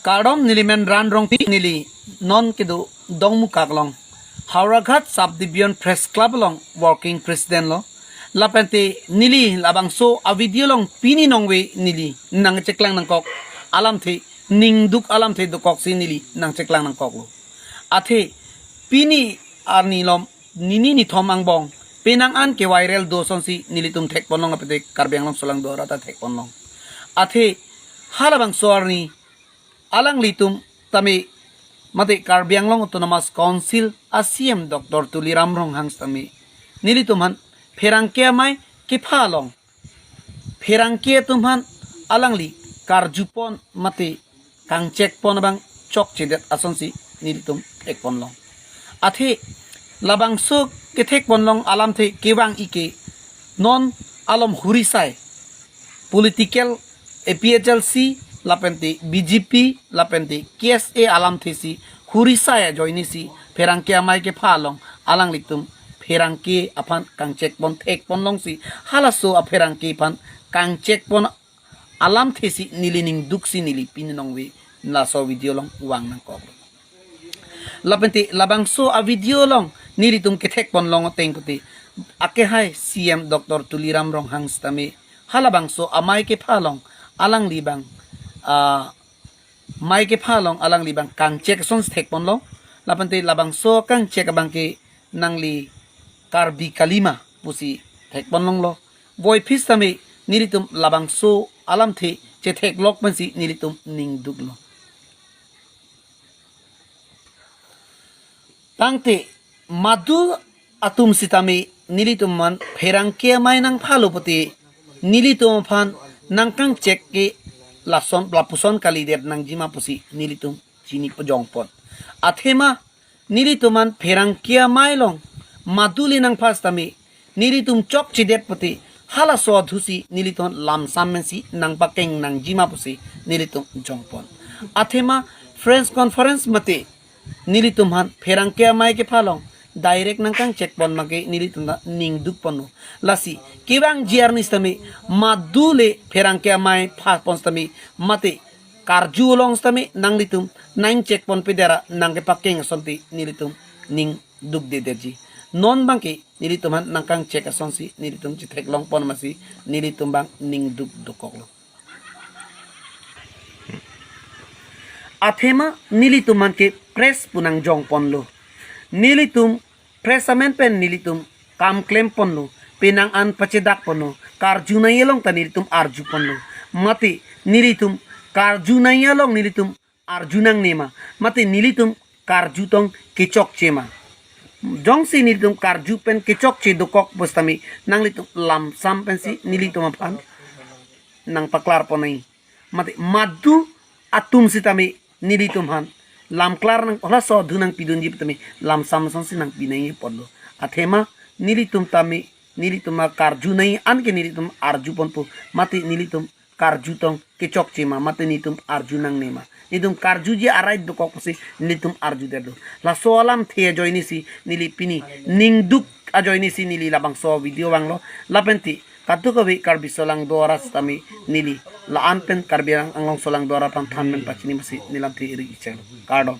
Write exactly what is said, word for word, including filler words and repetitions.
Kardom, neli men Ran Rongpi, neli non kedo Dongmukak along, Howraghat Sub Division Press Club along working president lo. Lapente neli labangso a video along pini nongve neli nangcheklang nangkok alamthe, ningduk alamthe dokoksi neli nangcheklang nangkoklo. Athe pini arni lom nini nithom angbong penang an ke viral do asonsi nelitum thekponlong, apete Karbi Anglong solangdo arat ta thekponlong. Athe halabangso arni alanglitum tame mate Karbi Anglong Autonomous Council a C E M Doctor Tuliram Ronghang tame nelitum aphan pherangke amei kepha along, pherangke atum aphan alangli karjupon mate kangchekpon abang chokchedet asonsi nelitum thekponlong. Athe labangso kethekponlong alamthe kevang-i ke non alom hurisai political A P H L C lapente B J P lapente K S A alamthe si hurisai ajoinesi pherangke amei kepha along alanglitum pherangke aphan kangchekpon thekponlongsi halaso apherangke aphan kangchekpon alamthe si neli ningduksi neli pini nongve laso video along vang nangkok. Lapente labangso a video along nelitum kethekponlong ateng kuti akehai C E M Doctor Tuliram Ronghang tame halabangso amei kepha along alangli abang, ah, mei kepha along alangli abang kangchek ason thekponlong. Lapente labangso kangchek abang ke nangli Karbi Kalima pusi thekponlonglo. Voiphit tame nelitum labangso alamthe chetheklok pensi nelitum ningduklo. Tangte madu atum sitame nelitum aphan pherangke amei nangphalo pute nelitum aphan nangkangchek ke lason lapuson kalidet nangjima pusi nelitum chini pejongpon. Athema nelitum aphan pherangke amei along madu le nangpha sitame nelitum chokchedet pute halaso adhusi nelitum lamsam pensi nangpakeng nangjima pusi nelitum jongpon. Athema press conference mate nelitum aphan pherangke amei kepha along direct nangkangchekpon abang ke nelitum ta ningdukponlo. Lasi kevangji arni sitame madu le pherangke amei phapon sitame mate karju along sitame nanglitum nangchekponpedet ra nangkepakeng asonte nelitum ningdukdedetji. Non abang ke nelitum aphan nangkangchek asonsi nelitum chetheklongpon amatsi nelitum abang ningduk dokoklo. Athema nelitum aphan ke press pu nangjongponlo. Nelitum press amen pen nelitum kam klemponlo, penang an pachedakponlo, karju nangji along ta nelitum arjuponlo. Mate nelitum karju nangji along nelitum arju nangne ma, mate nelitum karju tong kechokche ma. Jongsi nelitum karju pen kechokche dokok pusitame nanglitum lamsam pensi nelitum aphan nangpaklarpon nangji. Mate madu atum sitame nelitum aphan lamklar nang halaso adhu nangpidunji putame lamsam asonsi nangpi nangjiponlo. Athema nelitum tame nelitum akarju nangji anke nelitum arjuponpo, mate nelitum karju tong kechokche ma, mate nelitum arju nangne ma. Nelitum karjuji a-right dokok pusi nelitum arjudetlo. Laso alamthe ajoinesi neli pini ningduk ajoinesi neli labangso video vanglo. Lapente kadokave Karbi solangdo arat sitame neli la-an pen Karbi Anglong solangdo arat aphan than pen pachini masi neli lamthe eri icheng. Kardom.